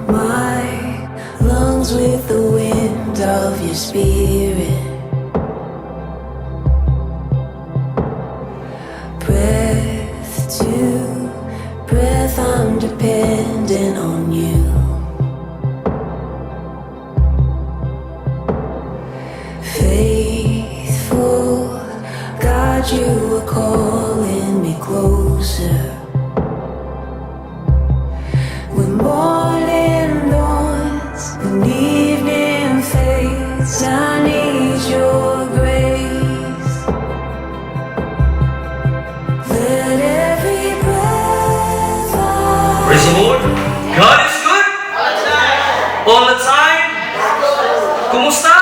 My lungs with the wind of your spirit. Breath to breath, I'm dependent on you. Faithful God, you are calling me closer. When morning dawns and evening fades, I need your grace. Let every breath I Praise the Lord. God is good. All the time. Kumusta?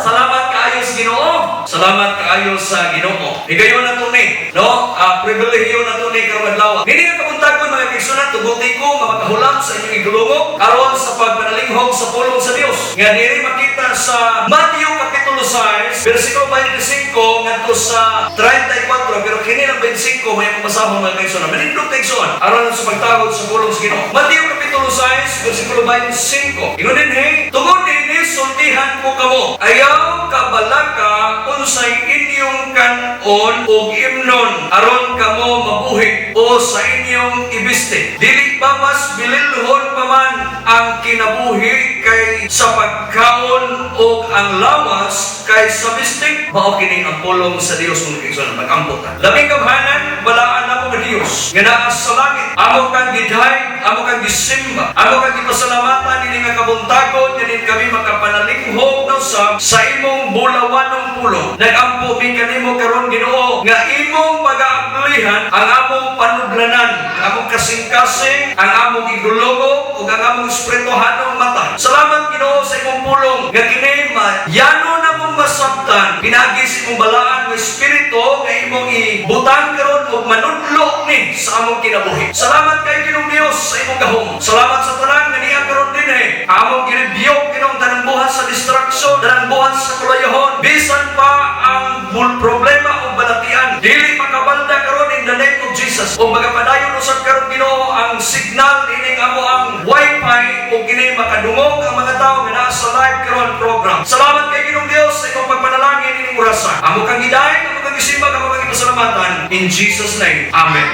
Salamat kaayo sa Ginoo. Salamat kaayo sa Ginoo. Higayon na to ni, no? Pribilehiyo na to ni karong adlaw. Nini nga kabuntagon, mga kaigsunan, tuguti ko nga makahulam sa inyong igulungo aron sa pagpanalinghog sa pulong sa Dios. Nga diri makita sa Matthew kapitulo 6, bersikulo 25 ngadto sa 34, pero kini lang 25 may mabasahon, mga kaigsunan. Manindog kaigsunan aron sa pagtahod sa pulong sa Ginoo. Matthew kapitulo 6, bersikulo 25. Ingon dinhi, "Tungod niini sultihan ko kamo. Ayaw kabalaka unsay inyong kan-on ug imnon aron kamo mabuhi o sa inyong ibisti. Dili ba mas bililhon pa man ang kinabuhi kay sa pagkaon o ang lawas kay sa bisti?" Mao kini ang pulong sa Dios, mga kaigsuonan. Mag-ampo ta. Labing gamhanan, balaan namo nga Dios nga naa sa langit. Amo kang gidayeg, amo kang gisimba, amo kang gipasalamatan ini nga kabuntagon nga din kami makapanalinghog na sa imong bulawanong pulong. Nag-ampo mi kanimo karon, Ginoo, nga imong pagaablihan ang among panudlanan, ang among kasing-kasing, ang among igulugo ug ang among espirituhanong mata. Salamat, Ginoo, sa imong pulong nga kini yano namong masabtan pinaagi sa imong balaan nga espiritu nga imong ibutang karon ug manudlo ni sa among kinabuhi. Salamat kay Ginoong Dios sa imong gahom. Salamat sa tanan nga niya karon dinhi. Among girebuke, Ginoong, tanang buhat sa distraction, tanang buhat sa kulayahon, bisan pa ang problema o balatian. Dili makabalda karon in the name of Jesus. O magapadayon usab karon, Ginoo, ang signal ining amo ang wifi ug kini makadungog ang mga tawo nga naa sa live karon program. Salamat kay Ginoong Dios sa imong pagpanalangin ining orasa. Amo kang gidayeg, amo kang gisimba, amo kang gipasalamatan. In Jesus' name. Amen.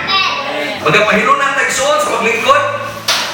Magapahilunan ta, igsoon, sa paglingkod.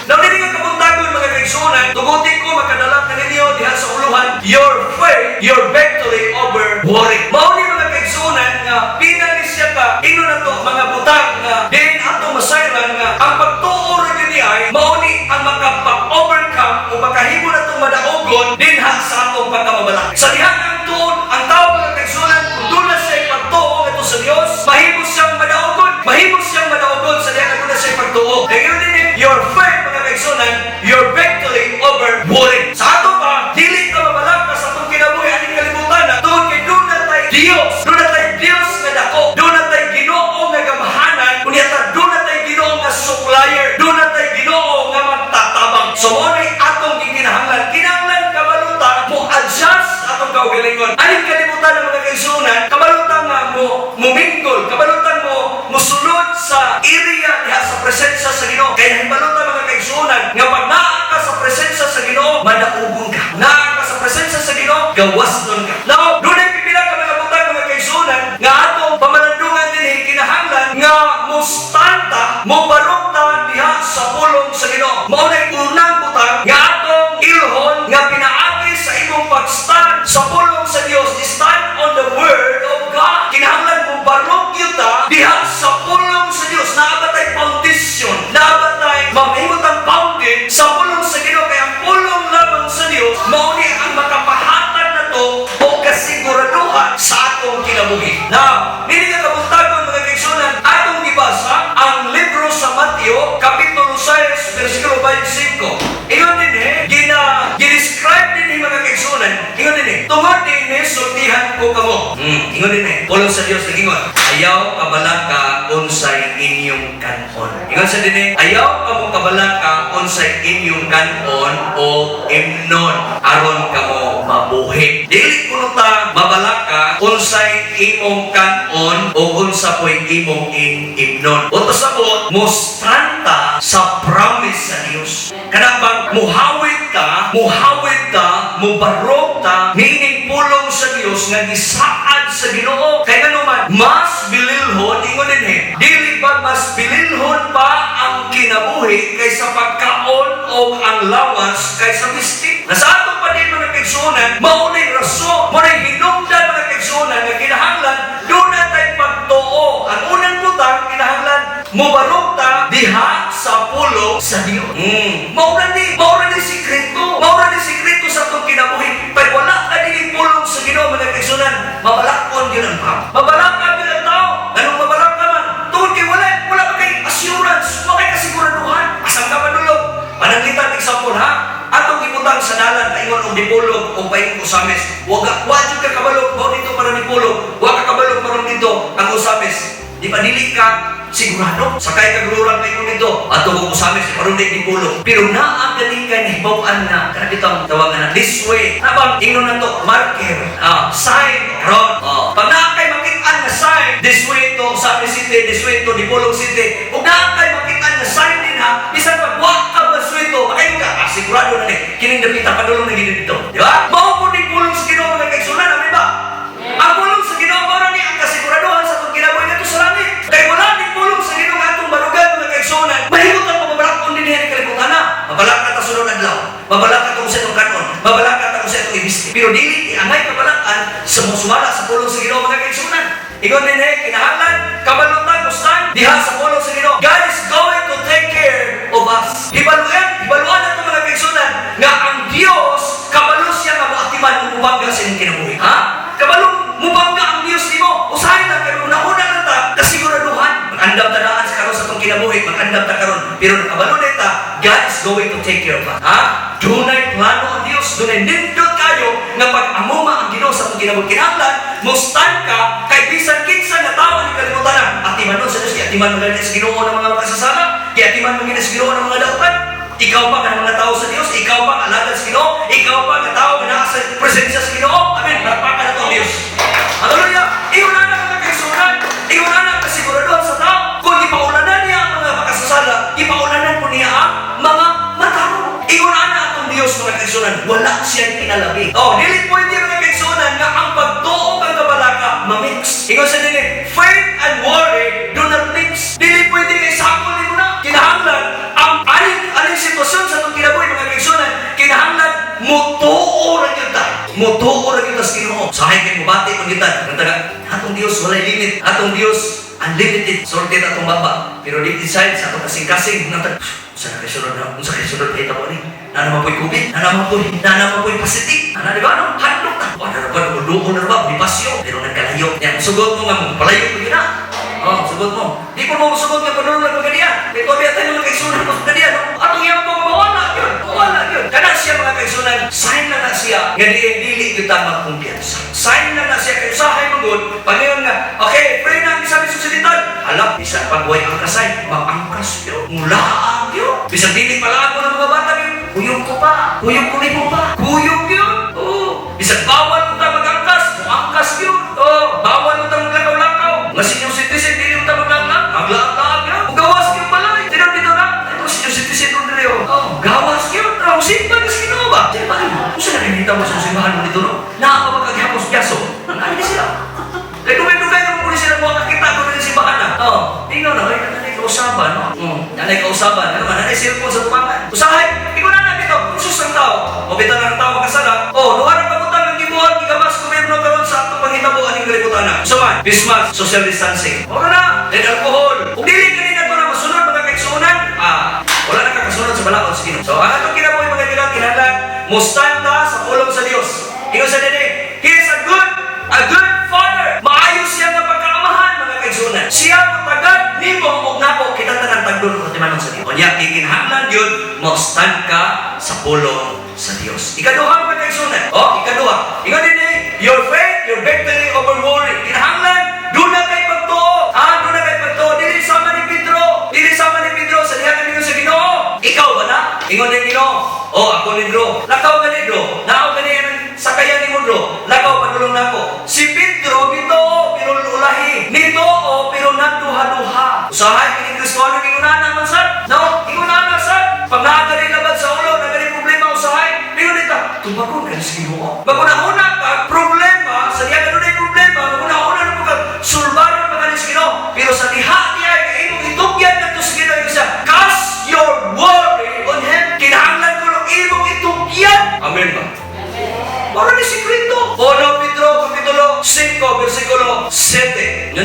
Now, dili nga kabuntagon, mga kaigsuonan, tuguti ko makadala kaninyo diha sa uluhan, your faith, your victory over worry. Mao ni, mga kaigsuonan, nga pinali siya ka, ino na to, mga butang nga diin ato masayran nga ang pagtuo ra gyud ni ay mao ni ang makapa-overcome o makahimo na itong madaogon dinha sa atong pagkamabalaka. Sa diha ang tuod, ang tao, mga kaigsuonan, kung doon na siya pagtuo ngadto sa Dios, mahimo siyang madaogon. Mahimo siyang madaogon sa diha nga doon na siya pagtuo. Kaya yun din, your faith, mga kaigsuonan, your victory over worry. Sa ato pa, dili ka mabalaka sa atong kinabuhi aning kalibutan na tungod kay doon na tay Dios, doon na tay Dios nga dako, doon na tay Ginoo nga gamhanan, unya ta doon na tay Ginoo nga supplier, doon na tay Ginoo nga magtatabang. So mao ni atong gikinahanglan. Kinahanglan kabaluta mo adjust atong kaugalingon. Aning kalibutan ng mga kaigsuonan, kabalutan nga mo muminggol, kabalutan mo musulod sa area diha sa presensya sa Ginoo. Kay nahibalutan, mga kaigsuonan, nga pag naa ka sa presensya sa Ginoo, madaogon ka. Naa ka sa presensya sa Ginoo, gawas nun ka. Now, dunay pipila ka mga butang, mga kaigsuonan, nga atong pamalandungan dinhi kinahanglan nga mustanta, mobarok ta diha sa pulong sa Ginoo. Mao nay unang butang nga atong ilhon nga pinaagi sa imong pag-stand sa pulong sa Dios, stand on the word of God. Kinahanglan mo barok yuta diha sa pulong sa Dios. Naa ba tay foundation? Naa ba tay mamahimot ang founded sa pulong sa Ginoo? Kay ang pulong lamang sa Dios mao ni ang makapahatag nato o kasiguraduhan sa atong kinabuhi. Now, nini nga kabuntagon, mga kaigsuonan, atong gibasa ang libro sa Mateo kapitulo 6 bersikulo 25. Ingon dinhi, gina-describe dinhi, mga kaigsuonan, ingon dinhi, "Tungod dinhi sultihan ko kamo." Ingon dinhi, pulong sa Dios nagingon, "Ayaw kabalaka unsay inyong kanon." Ingon sa dinhi, "Ayaw kamo kabalaka unsay inyong kanon o imnon aron kamo mabuhi." Dili kuno ta mabalaka unsay imong kanon o unsa po'y imong imnon. O sabot, mustanta sa promise sa Dios. Kanang nga muhawit ta, mubarog ta niining pulong sa Dios nga gisaad sa Ginoo. Kay ngano man, mas bililhon, ingon dinhi, dili ba mas bililhon pa ang kinabuhi kaysa pagkaon o ang lawas kaysa bisti? Nasa ato pa din, mga kaigsuonan, mao nay rason, mao nay hinungdan, mga kaigsuonan, nga kinahanglan duna tay pagtuo. Ang unang butang, kinahanglan mubarog ta diha sa pulong sa Dios. Mao ra ni sikreto. Mao ra ni sikreto sa atong kinabuhi. Pag wala ka dinhi pulong sa Ginoo, mga kaigsuonan, mabalakon gyud ang tao. Mabalaka gyud ang tao. Anong mabalaka man? Tungod kay wala pa kay assurance, wala kay kasiguraduhan. Asan ka padulong? Pananglitan, example ha, atong ibutang sa dalan paingon og Dipolog o paingon Ozamiz. Wa jud ka kabalo mao dito para Dipolog. Wa ka kabalo para dito ang Ozamiz. Di ba dili ka sigurado? Sakay ka rural paingon dito ato og Ozamiz para di Dipolog. Pero naa gani kay nahibaw-an na kana bitong tawagan na this way. Habang ingnon nato marker, sign ron. Oh. Pag naa kay makit-an nga sign, this way to Ozamiz City, this way to Dipolog City. Ug naa kay makit-an nga sign din ha, bisan pag wa ka masuito, makayo ka, sigurado na ni, kining dapita padulong na gid dito. Di ba? Mao po din pulong sa Ginoo, mga kaigsuonan, amen ba? Ang pulong sa Ginoo mao ra ni ang kasiguraduhan sa atong kinabuhi ngadto sa langit. Kay wala ning pulong sa Ginoo nga atong barugan, mga kaigsuonan, mahimong ang pamabalakon din ni kalibutan na. Mabalaka ta sunod adlaw, mabalaka ta sa itong kanon, mabalaka ta sa itong ibisti. Pero dili angay kabalakan sa sumala sa pulong sa Ginoo, mga kaigsuonan. Ingon din eh, kinahanglan kabalutan stand diha sa pulong sa Ginoo. God is going to take care of us. Hibaluan nato, mga kaigsuonan, nga ang Dios kabalo siya nga moatiman ug mubangga sa inyong kinabuhi. Ha? Kabalo mubangga ang Dios nimo. Usahay lang kay una-una lang ta kasiguraduhan. Mag-andam ta daan sa karon sa atong kinabuhi, mag-andam ta karon. Pero nakabalo na ta, God is going to take care of us. Ha? Dunay plano ang Dios, dunay nindot kayo nga pag-amuma ang Ginoo sa atong kinabuhi. Kinahanglan mo-stand ka kay bisan kinsa nga tawo ni kalibutan na atiman nun sa Dios, atiman mo sa Ginoo ng mga makasasala, atiman mo sa Ginoo ng mga dautan. Ikaw pa nga mga tao sa Dios, ikaw pa nga alagad sa Ginoo, ikaw pa nga tao nga naa sa presensya sa Ginoo. Amen. Palakpakan nato ang Dios. Hallelujah! Ingon na mga kaigsuonan, ingon na ang kasiguraduhan sa tao. Kung ipaulanan niya ang mga makasasala, ipaulanan po niya ang mga matarong. Ingon na atong Dios, mga kaigsuonan, wala siya kinalabi. Oh, dili pwede, mga kaigsuonan, nga ang pagtuo kang kabalaka mamix. Ingon sa dili, faith and worry do not mix. Dili pwede nga isakol nimo na. Kinahanglan ang alin sitwasyon sa atong kinabuhi, mga kaigsuonan, kinahanglan mutuo ra gyud ta. Mutuo ra gyud ta sa Ginoo. Sahay kay mubati man gyud ta. Ang taga atong Dios walay limit. Atong Dios unlimited. Sorted atong baba. Pero deep inside sa atong kasing-kasing nang tag unsa na kay sunod na, unsa kay sunod kay tabo ni? Na naman po'y COVID, na naman po'y positive. Ana, di ba no? Hadlok ta. Wala na ba, duol na ba, pasyo. Pero nagkalayo. Yan, sugot mo nga mo, palayo ko yun na. Oh, sugot mo. Di ko mo sugot nga padulong na pagkadiya. Kay tuwa tayo mga kaigsuonan mo pagkadiya, no? Atong iyang po, mawala yun. Mawala yun. Kana siya, mga kaigsuonan, sign na na siya nga di dili kita magkumpiyansa. Sign na na siya kay usahay magud, pangayon nga, okay, pray na ang sabi sa salitan. Hala, bisan pag way angkasay, mag-angkas yun. Mulaag yun. Bisan dili pala ako ng mga bata yun. Kuyog ko pa. Kuyog ko nimo pa. Kuyog yun. Oo. Bisan bawal mo ta mag-angkas, muangkas yun. Oo. Bawal mo ta maglakaw-lakaw. Nga senior citizen, dili mo ta maglakaw. Maglaag-laag yun. Gawas yung balay. Tinan dito na. Ito senior citizen doon dili. Oh. Gawas yun. Tao, simba na sa Ginoo ba? Simba yun. Kung saan nakikita mo sa simbahan mo dito, no? Nakakapagkagihapos biyaso. Ano sila? Kaya dugay-dugay naman po sila mga kakita ko rin simbahan na. Oo. Tingnan na, ay, nanay kausaban, no? Nanay kausaban. Ano man, nanay cellphone sa tubangan. Usahay, ikaw na na dito. Sus ang tao. O bitaw na ang tao makasala. O, duha ra kabutang ang gibuhat, gigamas gobyerno karon sa atong panghitabo aning kalibutan na. So man, Christmas, social distancing. Ora na, then alcohol. Ug dili kani nato na masunod, mga kaigsuonan, wala na kakasunod sa balaod sa Ginoo. So, ang atong kinabuhi, mga kaibigan, kinahanglan mo-stand ta sa pulong sa Dios. Ingon sa dini, He is a good father. Maayo siya nga pagkaamahan, mga kaigsuonan. Siya matagad nimo ug nako kita tanan tagdon og timanon sa Dios. Unya kinahanglan gyud mo-stand ka sa pulong sa Dios. Ikaduha, mga kaigsuonan. Oh, ikaduha. Ingon dinhi, your faith, your victory over worry. Kinahanglan duna kay pagtuo. Duna kay pagtuo. Dili sama ni Pedro. Dili sama ni Pedro sa diha nga sa Ginoo. Ikaw ba na? Ingon ni Ginoo. Oh, ako ni Dro. Lakaw gani, Dro. Naaw gani ang sakayan ni mo, Dro. Lakaw padulong nako. Si Pedro bituo pero ulahi. Nituo pero nagduha-duha. Usahay kini Kristohano ingon ana man sad. No, ingon ana sad. Pag naa gani labad sa ulo, naa gani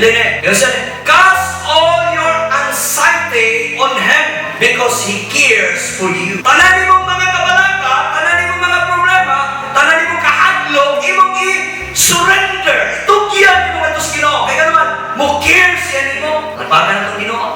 Ingon din eh. Ingon siya, "Cast all your anxiety on Him because He cares for you." Tanan nimong mga kabalaka, tanan nimong mga problema, tanan nimong kahadlok, imong i-surrender. Itugyan nimo ngadto sa Ginoo. Kay naman, mo care siya nimo. Palakpakan natong Ginoo.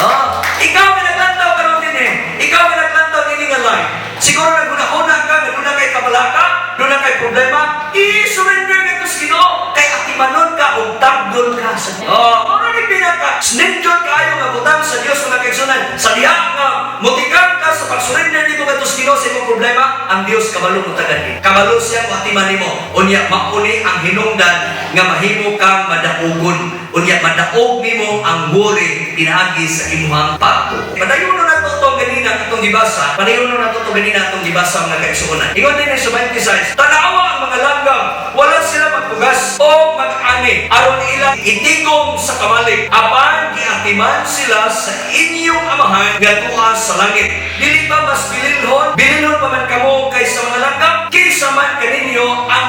Oh, ikaw nga naglantaw karon din eh. Ikaw nga naglantaw dinhi nga live. Siguro naghuna-huna ka nga duna kay kabalaka, duna kay problema, i-surrender ngadto sa Ginoo kay atimanon ka ug tagdon ka sa Ginoo. Oh, mao ni pinaka nindot kaayo nga butang sa Dios, mga kaigsuonan. Sa diha nga mutikang ka sa pag-surrender nimo ngadto sa Ginoo sa imong problema, ang Dios kabalo mo tagad. Kabalo siya mo atiman nimo. Unya mauni ang hinungdan nga mahimo kang madaugon. Unya madaog nimo ang worry pinaagi sa imuhang pagtuo. Padayon na nato itong ganina atong gibasa. Padayon na nato itong ganina atong gibasa, mga kaigsuonan. Ingon din sa 26, "Tanawa ang mga langgam, wala sila magpugas o mag-ani aron ilang itigom sa kamalig. Apan giatiman sila sa inyong Amahan nga tuwa sa langit. Dili ba mas bililhon pa man kamo kaysa mga langgam? Kinsa man kaninyo ang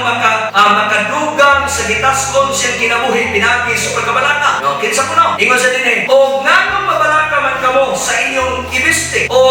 makadugang sa gitaskon siyang kinabuhi pinaagi sa pagkabalaka?" No, kinsa kuno? Ingon sa dinhi, "O nganong mabalaka man kamo sa inyong ibisti? O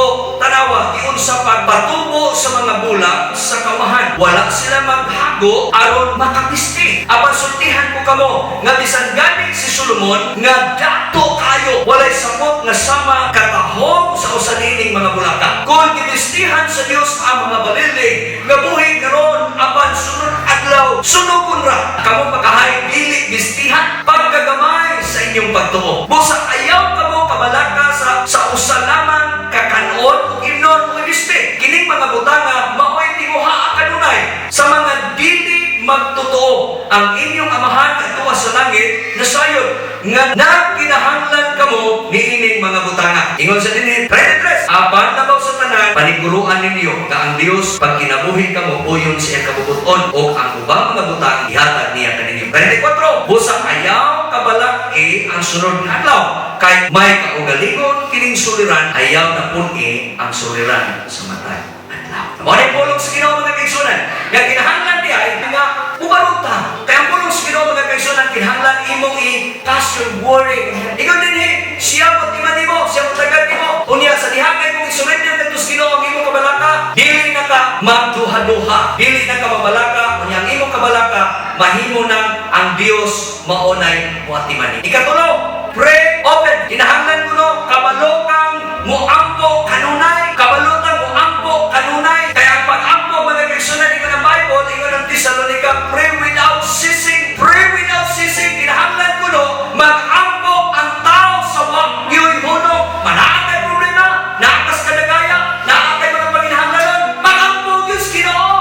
tanawa giunsa pagpatubo sa mga bulak sa kaumahan. Wala sila maghago aron makapisti. Apan sultihan ko kamo nga bisan gani si Solomon nga dato kayo, walay sapot nga sama katahom sa usa niining mga bulaka. Kung gibistihan sa Dios ang mga balili nga buhi karon apan sunod adlaw sunugon ra, kamo pakahay dili bistihan? Pagkagamay sa inyong pagtuo. Busa ayaw kamo kabalaka sa usa lamang ka kanon ug imnon ug ibisti. Kining mga butanga mao'y tinguhaa kanunay sa mga dili magtotoo. Ang inyong Amahan nga tuwa sa langit nasayod nga nagkinahanglan kamo niining mga butanga." Ingon sa dinhi, 33, "Apan labaw sa tanan, paniguruan ninyo nga ang Dios pagkinabuhi kamo uyon sa iyang kabubut-on, ug ang ubang mga butang ihatag niya kaninyo. 34, "Busa ayaw kabalak-i ang sunod nga adlaw, kay may kaugalingon kining suliran, ayaw na pun-i ang suliran sa matag adlaw." Mao ni pulong sa Ginoo, mga kaigsuonan, nga kinahanglan di ay nga mubaruta. Kaya ang pulong sa Ginoo, mga kaigsuonan, kinahanglan imong i-cast your worry. Ingon dinhi, siya mo timan nimo, siya mo tagad nimo. Unya sa diha kay imong i-surrender ngadto sa Ginoo ang imong kabalaka, dili na ka magduha-duha, dili na ka mabalaka, unya ang imong kabalaka mahimo nang ang Dios maunay moatiman. Ikatulo, pray often. Kinahanglan kuno kabalo kang muampo kanunay, kabalo kang muampo kanunay. Kaya ang pag-ampo, mga kaigsuonan, ingon ang Bible, ingon ang Thessalonica, pray without ceasing, pray without ceasing. Kinahanglan kuno mag-ampo ang tao sa wa gyoy hunong. Manaa kay problema, naa kas kadagaya, naa kay mga panginahanglanon, mag-ampo gyud sa Ginoo.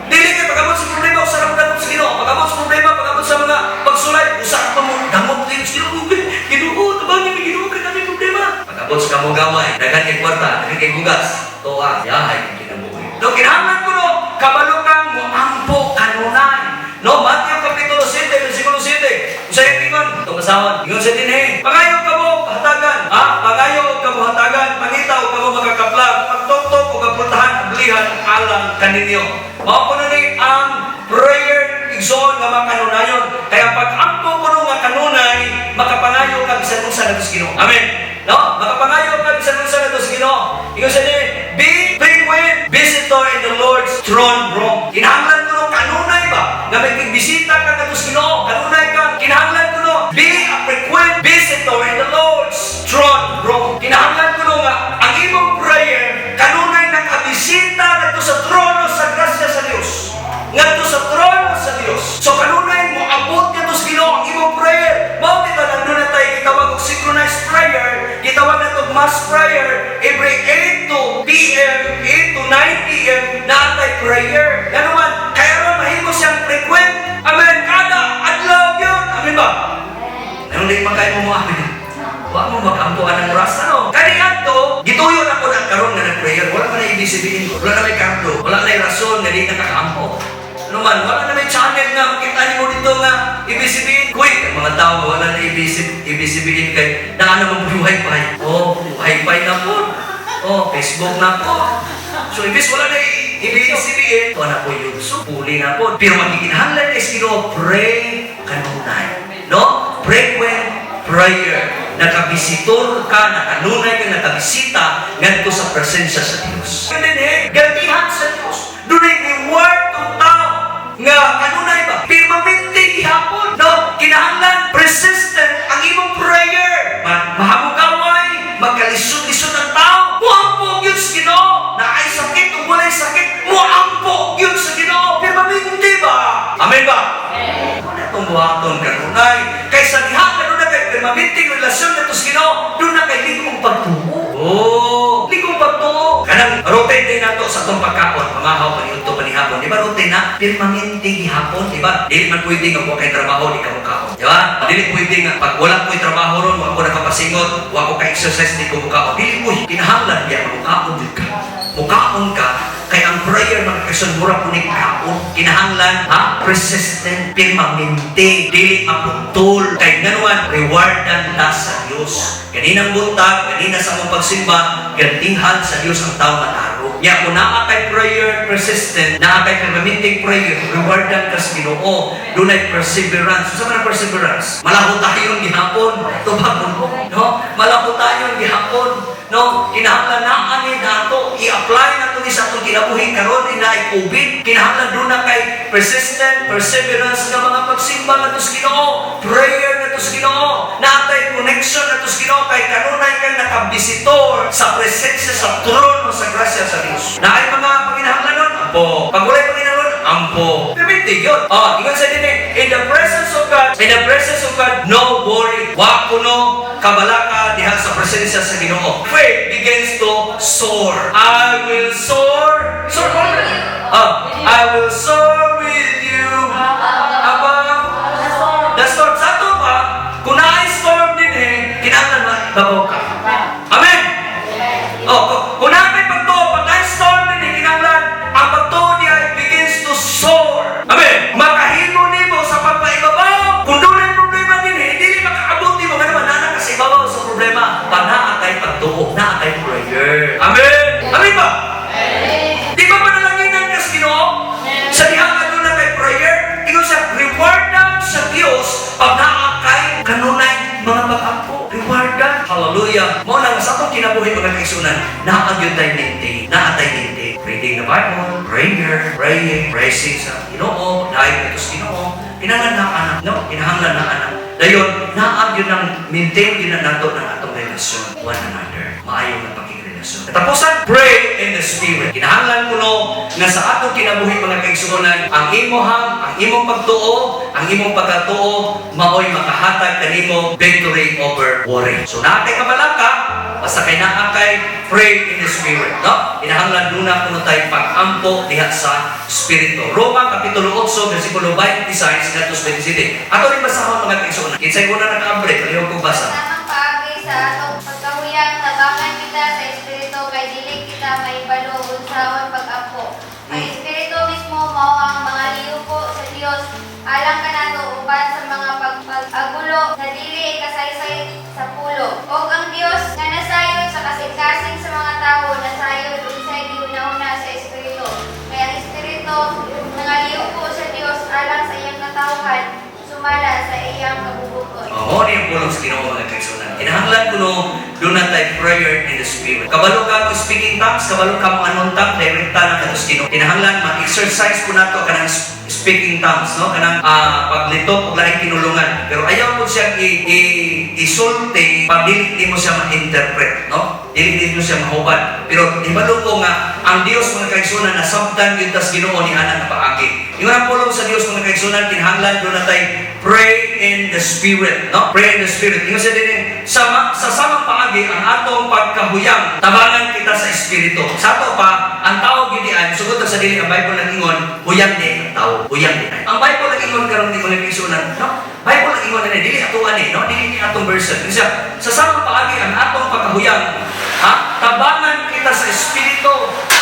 Dili kay pag-abot sa problema, usa ra mo damot sa Ginoo. Pag-abot sa problema, pag-abot sa mga pagsulay, usa pa mo damot din sa Ginoo. "Ginoo, tabangin mi, Ginoo, kay kami problema." Pag-abot sa kamo gamay, daghan kay kwarta, daghan kay bugas, tuwa, yahay kang kinabuhi. No, kinahanglan kuno kabalo kang moampo kanunay. No, Matthew Kapitulo 7, versikulo 7. Usa yung ingon, itong kasawon. Ingon sa dinhi, "Pangayo kamo, hatagan. Ha? Pangayo og kamo hatagan, pangita og kamo makakaplag, pagtuktok og kapultahan, ablihan alang kaninyo." Mao kuno ni ang prayer, igsoon, nga makanunayon. Kaya pag ampo kuno nga kanunay, makapangayo ka bisan unsa ngadto sa Ginoo. Amen. No? Makapangayo ka bisan unsa ngadto sa Ginoo. Ingon sa dinhi, be frequent visitor in the Lord's throne room. Kinahanglan kuno kanunay ba nga may bisita ka ngadto sa Ginoo, kanunay ka kinahanglan kuno be a frequent visitor in the Lord's throne room. Kinahanglan kuno nga ang imong prayer kanunay nakabisita ngadto sa trono sa grasya sa Dios. Ngadto sa trono sa Dios. So kanunay mo abot ngadto sa Ginoo ang imong prayer. Mao kita nandun na tayo gitawag og synchronized prayer, gitawag na og mass prayer every 8 to PM, 8 to 9 PM naa tay prayer. Ngano man, kaya ron mahimo siyang frequent. Amen. Kada adlaw yun. Amen ba? Anong di man kayo mo amen? Wa mo magampuan ng oras, ano? Kani adto, gituyo na ko na karon nga nag-prayer. Wala man na ibig sabihin ko. Wala na may kardo. Wala na may rason nga di nakakaampo. Ano man, wala na may channel nga makita nimo dito nga ibig sabihin, kuy, ang mga tao wala na ibig sabihin kay naa naman po wifi. Oh, wifi na po. Oh, Facebook na po. So, ibig wala na ibig sabihin, wala po YouTube, puli na po. Pero magkikinahanglan is Ginoo, pray kanunay. No? Frequent prayer. Nakabisitor ka, nakanunay ka, nakabisita ngadto sa presensya sa Dios. And then, eh, gantihan sa Dios. Dunay reward tong tao nga kanunay ba? Permanente gihapon. No, kinahanglan persistent ang imong prayer. Mahamugaway, magkalisod-lisod ang tao. Muampo gyud sa Ginoo. Naay sakit o walay sakit, muampo gyud sa Ginoo. Permanente ba? Amen ba? Ano itong buhaton kanunay? Kaysa diha kanunay kay permanente relasyon nato sa Ginoo, duna kay ligong pagtuo. Oh, ligong pagtuo. Kanang routine din nato sa atong pagkaon, pamahaw, paniudto, panihapon. Di ba routine na? Permanente gihapon, di ba? Dili man pwede nga wa kay trabaho, di ka mukaon. Di ba? Dili pwede nga pag wala ko'y trabaho ron, wa ko nakapasingot, wa ko ka-exercise, di ko mukaon. Dili, uy, kinahanglan biya mukaon jud ka. Mukaon ka kay ang prayer, mga kaigsuonan, mura po ni kaon. Kinahanglan ha, persistent, permanente, dili maputol. Kay nganuan, rewardan ta sa Dios. Kaninang buntag, kanina sa among pagsimba, gantihan sa Dios ang tao mataro. Nya kung naa kay prayer persistent, naa kay permanenteng prayer, rewardan ka sa Ginoo. Dunay perseverance. Unsa man ang perseverance? Malahutayon gihapon, tubag mo, no? Malahutayon gihapon. No, kinahanglan naa ni nato i-apply nato ni sa atong kinabuhi karon ni naay COVID. Kinahanglan duna kay persistent perseverance nga mga pagsimba ngadto sa Ginoo, prayer ngadto sa Ginoo, naatay connection ngadto sa Ginoo kay kanunay kang nakabisitor sa presensya, sa trono sa grasya sa Dios. Naay mga panginahanglanon, ampo. Pag walay panginahanglanon, ampo. Permanente yun. Oh, ingon sa dinhi, in the presence of God, in the presence of God, no worry. Wa kuno kabalaka diha sa presensya sa Ginoo. Faith begins to soar. I will soar. Soar. Oh, I will soar with you above the storm. Sa ato pa, kung naay storm dinhi, kinahanglan mababaw ka. Amen! Oh, kung naa kay pagtuo, pag naay storm dinhi, kinahanglan ang pagtuo niya begins to soar. Amen! Makahimo nimo sa pagpaibabaw. Kung dunay problema dinhi, dili makaabot nimo nga naman naa ka sa ibabaw sa problema. Pag naa kay pagtuo, naa kay prayer. Amen! Amen ba? Di ba panalanginan ka sa Ginoo? Sa diha nga duna kay prayer, ingon sa rewardan sa Dios pag naa kay kanunay mga pag-ampo. Rewardan. Hallelujah. Mao nang sa atong kinabuhi, mga kaigsuonan, naa gyud tay maintain, naa tay maintain. Reading the Bible, prayer, praying, praising sa Ginoo, dahil ito sa Ginoo, kinahanglan na anak, no? Kinahanglan na anak. Dayon, naa gyud nang maintain gyud na nato ng atong relasyon one another. Maayo nga pakigrelasyon. Katapusan, pray in the Spirit. Kinahanglan kuno nga sa atong kinabuhi, mga kaigsuonan, ang imong pagtuo, ang imong pagkatuo maoy makahatag kanimo victory over worry. So naa kay kabalaka, basta kay naa kay pray in the Spirit, no? Kinahanglan duna kuno tay pag-ampo diha sa Espiritu. Roma kapitulo 8 bersikulo 26 ngadto sa 27. Ato rin basahon, mga kaigsuonan. Kinsay una nakaambre, palihog kog basa. Tamang paagi sa atong pagkahuyang, tabangan kita sa Espiritu kay dili kita mahibalo unsaon pag-ampo. Ang Espiritu mismo mao ang mga liyuko sa Dios alang kanato uban sa mga pag-agulo na dili kasaysay sa pulong. Og ang Dios nga nasayod sa kasing-kasing sa mga tawo, nasayod unsay gihuna-huna sa Espiritu. Kay ang Espiritu nangaliyuko sa Dios alang sa iyang katawhan sumala sa iyang kabubut-on. Oo, ni ang pulong sa Ginoo, mga kaigsuonan. Kinahanglan kuno duna tay prayer in the Spirit. Kabalo ka mo speaking tongues, kabalo ka mo anong tongue, direkta na kadto sa Ginoo. Kinahanglan ma-exercise ko nato kanang speaking tongues, no? Kanang paglitok og laing kinulungan. Pero ayaw mo siya isulti pag dili nimo siya ma-interpret, no? Dili nimo siya mahubad. Pero hibalo ko nga ang Dios, mga kaigsuonan, nasabtan gyud tas Ginoo ni ana nga paagi. Ingon ang pulong sa Dios, mga kaigsuonan, kinahanglan duna tay pray in the Spirit, no? Pray in the Spirit. Ingon siya din sa samang paagi ang atong pagkahuyang, tabangan kita sa Espiritu. Sa ato pa, ang tao gyud ay sugod sa dili ang Bible nang ingon, huyang di ang tao, huyang di. Ang Bible nang ingon karon di, mga kaigsuonan, no? Bible nang ingon na dili atuan ni, no? Dili ni atong version. Ingon siya, sa samang paagi ang atong pagkahuyang, ha? Tabangan kita sa Espiritu,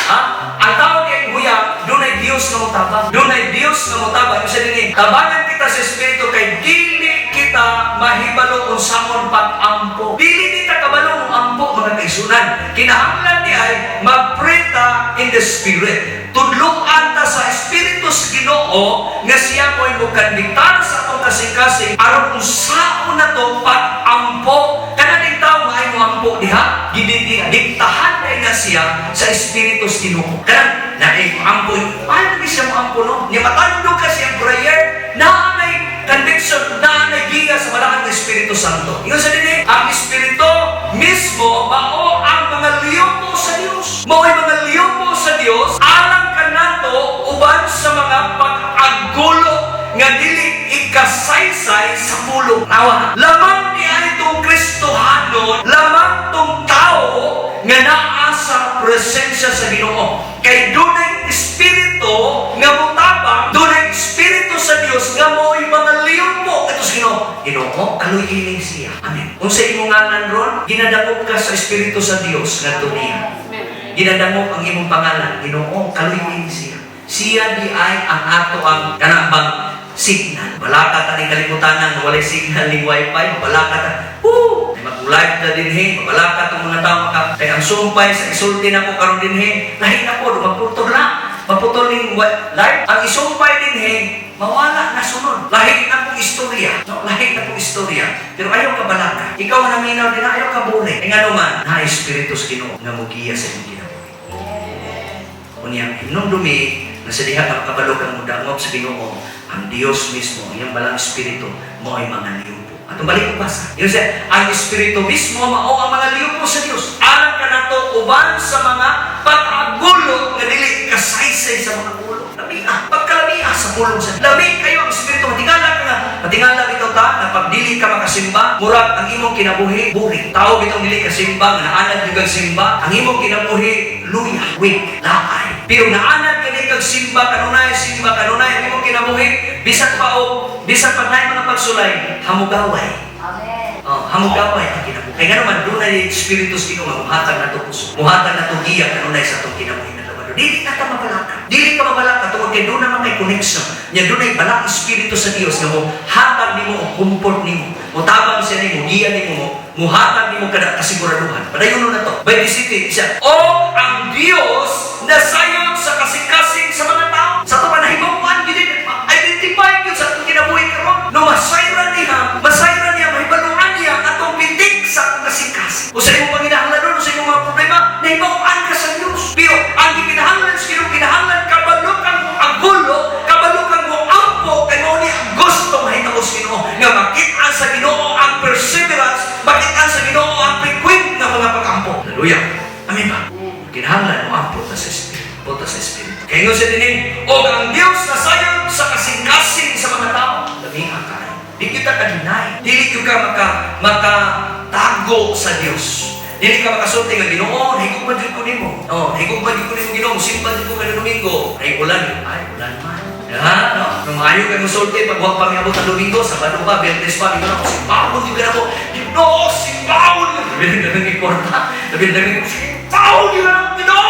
ha? Ang tao di ay huyang, dunay Dios nga motabang. Dunay Dios nga motabang. Ibig sabihin, tabangan kita sa Espiritu kay dili kita mahibalo unsaon pag-ampo. Dili ni ta kabalo mo ampo, mga kaigsuonan. Kinahanglan di ay mag-pray ta in the Spirit. Tudluan ta sa Espiritu sa Ginoo nga siya mo'y mokandiktar sa atong kasing-kasing aron unsaon nato pag-ampo. Kana tao nga ay mo ampo diha, gidiktahan ay na siya sa Espiritu sa Ginoo. Kanang naay mo ampo, paano siya mo ampo, no? Nya matandog ka siyang prayer, naa nay conviction, naa nay giya sa balaan ng Espiritu Santo. Ingon sa dinhi, ang Espiritu mismo mao ang mga liyupo sa Dios. Mao'y mga liyupo sa Dios alang kanato uban sa mga pag-agulo nga dili ikasaysay sa pulong. Tawa. Lamang ni ay itong Kristohanon, lamang tong tao nga naa sa presensya sa Ginoo. Kay dunay espiritu nga motabang, dunay espiritu sa Dios nga mo'y mga liyupo ito sa Ginoo. Ginoo, kaluy siya. Amen. Unsa imong ngalan ron, ginadangop ka sa espiritu sa Dios ngadto niya. Ginadangop ang imong pangalan, Ginoo, kaluy siya. Siya di ay ang ato ang kanang bang signal. Balaka ta ning kalibutan nga walay signal ning wifi, mabalaka ta. Woo! Ay mag-live ta dinhi, mabalaka tong mga tao maka kay ang sumpay sa isulti nako karon dinhi, lahi na po, magputol na. Maputol ning live. Ang isumpay dinhi, mawala na sunod. Lahi na pong istorya. No, lahi na pong istorya. Pero ayaw ka balaka. Ikaw nga naminaw din, ayaw ka buri. Ay nga naman, na Espiritu sa Ginoo nga mugiya sa imong kinabuhi. Unya, hinumdumi na sa diha nga makabalo kang mudangop sa Ginoo, ang Dios mismo, iyang balang espiritu, mao'y mga liyupo. Atong balik ko basa. Yun siya, ang espiritu mismo mao ang mga liyupo sa Dios. Alang kanato uban sa mga pag-agulo nga dili kasaysay sa mga pulong. Lamia, pagkalamia sa pulong sa Lami kayo ang espiritu. Matingala ka nga. Matingala bitaw ta na pag dili ka makasimba, murag ang imong kinabuhi buri. Tao bitong dili kasimba, nga naanad gyud kag simba, ang imong kinabuhi luya, weak, laay. Pero naanad ka kag simba, kanunay simba, kanunay ang imong kinabuhi, bisan pa o bisan pa naay mga pagsulay, hamugaway. Amen. Oh, hamugaway ang kinabuhi. Kay ngano man dunay espiritu sa Ginoo nga muhatag nato kusog. Muhatag nato giya kanunay sa atong kinabuhi na Sabado. Dili ka ta mabalaka. Dili ka mabalaka tungod kay doon naman kay connection. Nya dunay balang espiritu sa Dios nga mo hatag nimo og comfort nimo. Motabang siya nimo, giya nimo mo, muhatag nimo kada kasiguraduhan. Padayon na to. 27 siya. O ang Dios nasayod sa kasing-kasing sa mga tao. Sa ato pa nahibaw-an gyud identify gyud sa atong kinabuhi karon. No masayran niya, mahibaluan niya ang atong pitik sa atong kasing-kasing. O sa imong panginahanglanon, o sa imong mga problema, nahibaw-an ka sa Dios. Pero ang gikinahanglan sa Ginoo, kinahanglan kabalo kang agulo, kabalo kang moampo, kay mao ni ang gusto mahitabo sa Ginoo nga makita sa Ginoo ang perseverance, makita sa Ginoo ang frequent nga mga pag-ampo. Hallelujah. Amen ba? Kinahanglan mo ampo ta sa Espiritu. Ampo ta sa Espiritu. Kaya nga siya dinhi, o ang Dios nasayod sa kasing-kasing sa mga tao. Lami kaayo. Di kita ka-deny. Dili ka makatago sa Dios. Dili ka makasulti nga Ginoo, nahigugma jud ko nimo. Oh, nahigugma jud ko nimo Ginoo, simba jud ko kada Domingo. Ay ulan, ay ulan man. Ha, no? Nung maayo kay musulti pag wa pa miabot ang Domingo, Sabado pa, Biyernes pa, Ginoo, simbahon jud ka nako. Ginoo, simbahon. Labi na nang kwarta. Labi na nang simbahon jud ka nako, Ginoo.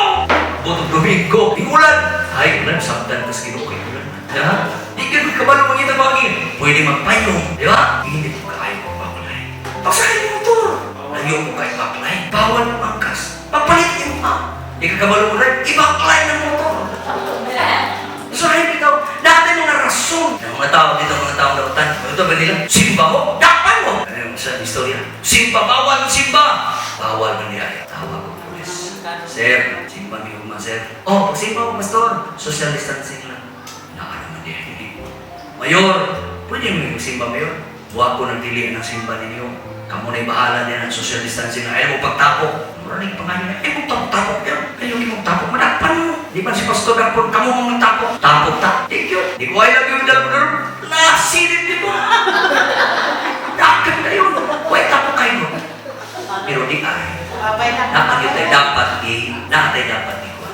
Botong Domingo, ulan. Ay, ulan, sabdan tas Ginoo kay ulan. Ha? Di ka kabalo mangita pangin. Pwede magpayong, di ba? Hindi ko kaayo magpakulay. Pagsakay mo motor. Layo mo kay backline. Bawal mo angkas. Pagpalit mo pa. Di ka kabalo mo rin, i-backline ng motor. So, ay ikaw, dati mga rason. Ng mga tao dito, mga tao dautan. Ito ba nila? Simba mo? Dapan mo! Ano yung sa istorya? Simba, bawal simba! Bawal man niya. Tawag ko pulis. Sir, simba mi ugma, sir. Oh, pag simba mo, pastor, social distancing lang. Naka naman niya, hindi. Mayor, pwede mo yung simba, mayor. Buwa ko ng dili ng simba ninyo. Kamu na'y bahala niya ng social distancing. Ayaw mo pagtapok. Mura na yung pangalan niya. Ay mo tapok yan. Ayaw mo tapok. Madakpan mo. Di ba si Pastor Dapon, kamu mong tapok. Tapok ta. Thank you. Di ko I love you, dal. Nasilip di mo. Dakan kayo. Huwag tapok kayo. Pero di ay. Naatay dapat i, naatay dapat i kuan.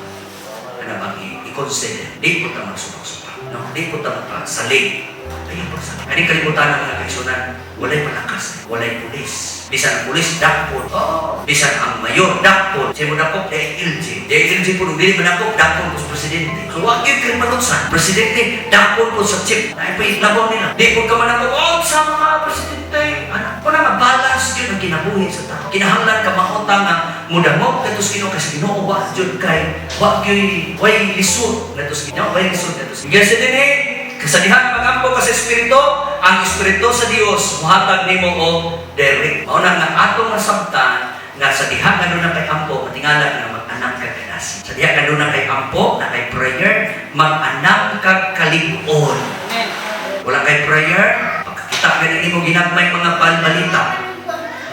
Ano bang i-consider. Di ko ta magsupak-supak. No, di ko ta magpasalig. Ayaw pagsalig. Ani kalimutan ng mga kaigsuonan, walay malakas, walay pulis. Bisan ang pulis, dakpon. Oh. Bisan ang mayor, dakpon. Siya mo dakop, DILG. DILG po, nung dili manakop, dakpon po sa presidente. So, wag yun kayo malutsan. Presidente, dakpon po sa chief. Ay, pa labaw nila. Di po ka manakop, oh, sama ka, presidente. Ana, kung na balance yun ang kinabuhi sa tao. Kinahanglan ka maota nga mudangog kadto sa Ginoo, kasi Ginoo wa jud kay wa gyud way lisod ngadto sa Ginoo, way lisod ngadto sa Ginoo. Sa dinhi, sa diha nga magampo ka sa Espiritu, ang Espiritu sa Dios muhatag nimo og direct. Mao na nga atong masabtan nga sa diha nga duna kay ampo, matingala nga mag-anam kag kadasig. Sa diha nga duna kay ampo, na kay prayer, mag-anam kag kalig-on. Wala kay prayer, pagkakita gani nimo ginagmay mga balbalita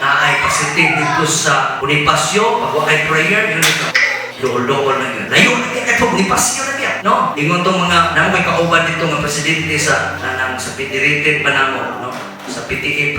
na ay positive dito sa Bonifacio, pag wa kay prayer, yun ito. Dool-dool na yun. Layo na kaya ito, Bonifacio na kaya. No? Ingon tong mga, namo may kauban dito nga presidente sa, nanang, sa federated pa namo, no? Sa PTA,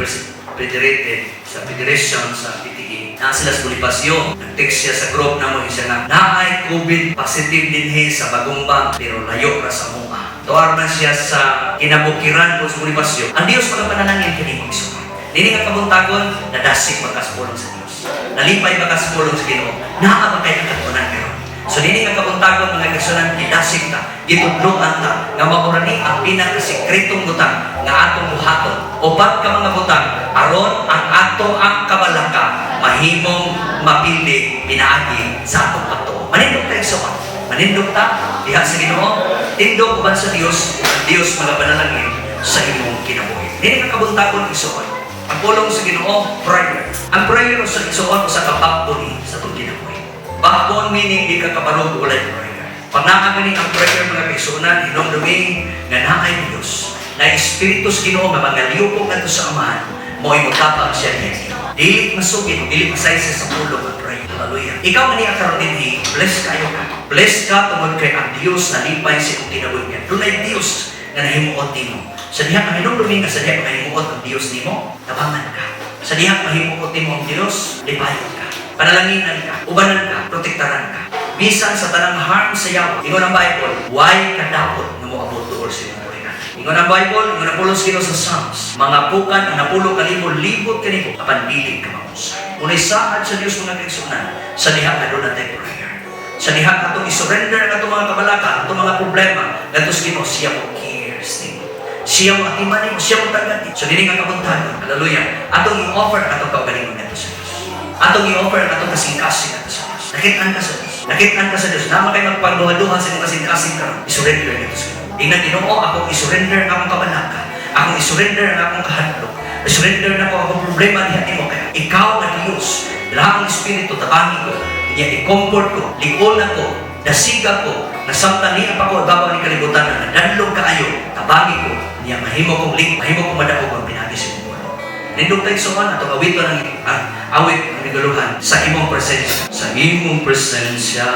federated, sa federation, sa PTA. Na sila sa Bonifacio. Nag-text siya sa group namo, siya nga, naay COVID positive dinhi sa Bagumbang, pero layo ra sa mua. Tuar na siya sa kinabukiran po sa Bonifacio. Ang Dios magapanalangin kini mo igsoon. Dili nga kabuntagon, nadasig magkasupulong sa Dios. Nalipay makasupulong sa Ginoo. Naa ba kay nakatunan karon? So dili nga kabuntagon, mga igsuonan, gidasig ta, gitudloan ta nga mao ni ang pinakasikretong butang nga atong buhaton. Upat ka mga butang aron ang ato ang kabalaka mahimong mapili pinaagi sa atong pagtuo. Manindog ta, igsoon. Manindog ta diha sa Ginoo, tindog uban sa Dios, ang Dios magapanalangin sa imong kinabuhi. Dili nga kabuntagon, igsoon. Ang pulong sa Ginoo, prayer. Ang prayer sa igsoon usa ka backbone sa atong kinabuhi. Backbone meaning di ka kabarog walay prayer. Pag naa gani ang prayer, mga kaigsuonan, hinumdumi nga naay Dios. Na Espiritu sa Ginoo nga mangaliyupok ngadto sa Amahan, mo'y motapang siya niya. Dili masugid, dili masaysa sa pulong ang prayer. Hallelujah. Ikaw nga niya karon dinhi, bless kayo ka. Bless ka tungod kay ang Dios nalipay sa imong kinabuhi niya. Dunay Dios nga nahimuot nimo. Sa diha nga hinumdumi nga sa diha nga mahimuot ang Dios nimo, tabangan ka. Sa diha nga mahimuot nimo ang Dios, lipayon ka. Panalanginan ka, ubanan ka, protektaran ka. Bisan sa tanang harm sa yawa, ingon ang Bible, way kadaot nga moabot duol sa imong pulingan. Ingon ang Bible, ingon ang pulong sa Ginoo sa Psalms, mga pukan ang 10,000 libot kanimo, apan dili ka maunsa. Unay saad sa Dios, mga kaigsuonan, sa diha nga duna tay prayer. Sa diha nga atong i-surrender ang atong mga kabalaka, atong mga problema, ngadto sa Ginoo, siya mo cares nimo. Siya mo atiman nimo, siya mo tagad. So dili nga kabuntagon. Hallelujah. Atong i-offer ang atong kaugalingon ngadto sa Dios. Atong i-offer ang atong kasing-kasing ngadto sa Dios. Nakit-an ka sa Dios. Nakit-an ka sa Dios. Naa kay magpagduha-duha sa imong kasing-kasing karon. I-surrender ngadto sa Ginoo. Ingnan Ginoo, akong i-surrender ang akong kabalaka. Akong i-surrender ang akong kahadlok. I-surrender na ko akong problema diha nimo kay ikaw nga Dios. Dala ang Espiritu, tabangi ko. Niya i-comfort ko, lig-on ako, dasiga ko, nasamtan niya pa ko ibabaw ni kalibutan na nadanlog kaayo, tabangi ko, niya mahimo kong lig, mahimo kong madaog ang pinaagi sa imong pulong. Nindog tayo sa atong awiton ang awit ang niguluhan sa imong presensya. Sa imong presensya,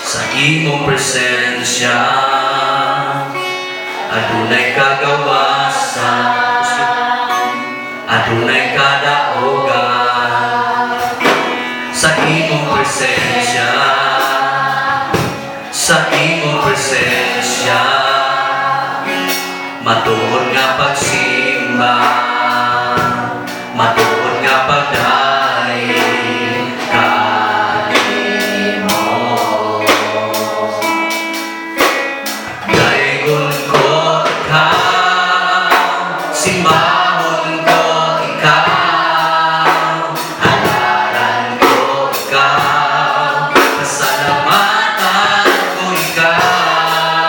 sa imong presensya, adunay kagawasan, adunay kadaogan. Sa imong presensya, sa imong presensya, matuod nga pagsimba, matuod nga pagdaig kanimo. Daygon ko ikaw, simbahon ko ikaw, halaran ko ikaw, pasalamatan ko ikaw.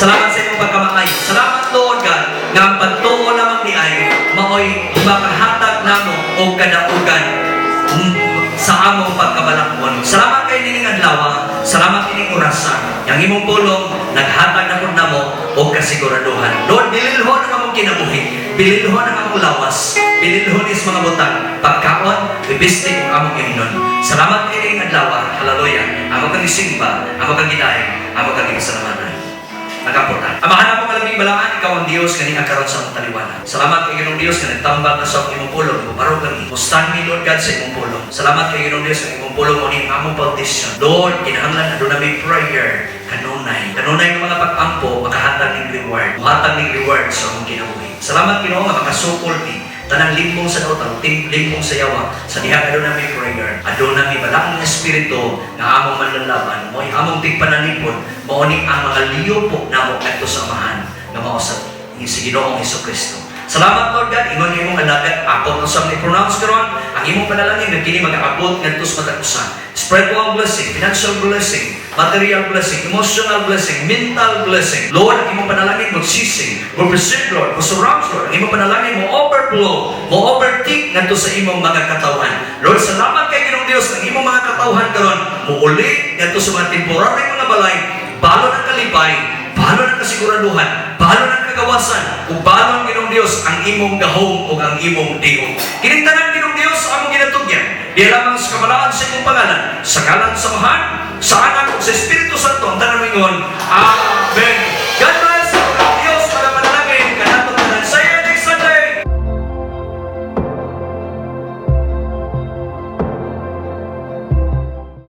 Salamat sa imong pagkamaayo. Salamat, Lord God, nga ang pagtuo lamang diay maoy makahatag namo og kadaugan sa among pagkabalakon. Salamat kay nining adlaw, salamat ining orasa. Yang imong pulong naghatag na pud namo og kasiguraduhan. Lord, bililhon ang among kinabuhi, bililhon ang among lawas, bililhon is mga butang, pagkaon, bibistig ang among imnon. Salamat kay nining adlaw. Hallelujah. Amo kang isimba, amo kang gidaig, amo kang gipasalamatan. Nagaputan. Amahan mo kalabing balaan, ikaw ang Dios nga niya karon sa among taliwala. Salamat kay Ginoong Dios nga nagtambak na sa imong pulong, mubaro kami. Mustan mi, Lord God, sa imong pulong. Salamat kay Ginoong Dios nga imong pulong mo ni ang among foundation. Lord, kinahanglan aduna may prayer kanunay. Kanunay nga mga pag-ampo makahatag ning reward. Muhatag ning reward sa among kinabuhi. Salamat, Ginoo, nga makasukol mi tanang limbong sa dautan, limbong sa yawa, sa diha aduna may prayer, aduna may balaang espiritu nga among manlalaban, mo'y among tigpanalipod, mao ni ang mga liyupo namo ngadto sa Amahan, nga mao sa si Ginoong Hesus Kristo. Salamat, Lord God, ingon imong alagad, ako ang sa i-pronounce karon, ang imong panalangin nga kini magaabot ngadto sa matag usa. Spiritual blessing, financial blessing, material blessing, emotional blessing, mental blessing. Lord, ang imong panalangin mo sising, mo preserve, Lord, mo surround, Lord. Ang imong panalangin mo overflow, mo overtake ngadto sa imong mga katawhan. Lord, salamat kay Ginoong Dios ang imong mga katawhan karon muuli ngadto sa mga temporary mga balay, balon ang kalipay, balon ang kasiguraduhan, balon ang kagawasan, ug balon, Ginoong Dios, ang imong gahom ug ang imong diog. Kining tanan, Ginoong Dios, among ginatugyan. Di lamang sa kabalaan sa imong pangalan, sa ngalan sa Amahan, sa Anak ug sa Espiritu Santo, ang tanan moingon, Amen.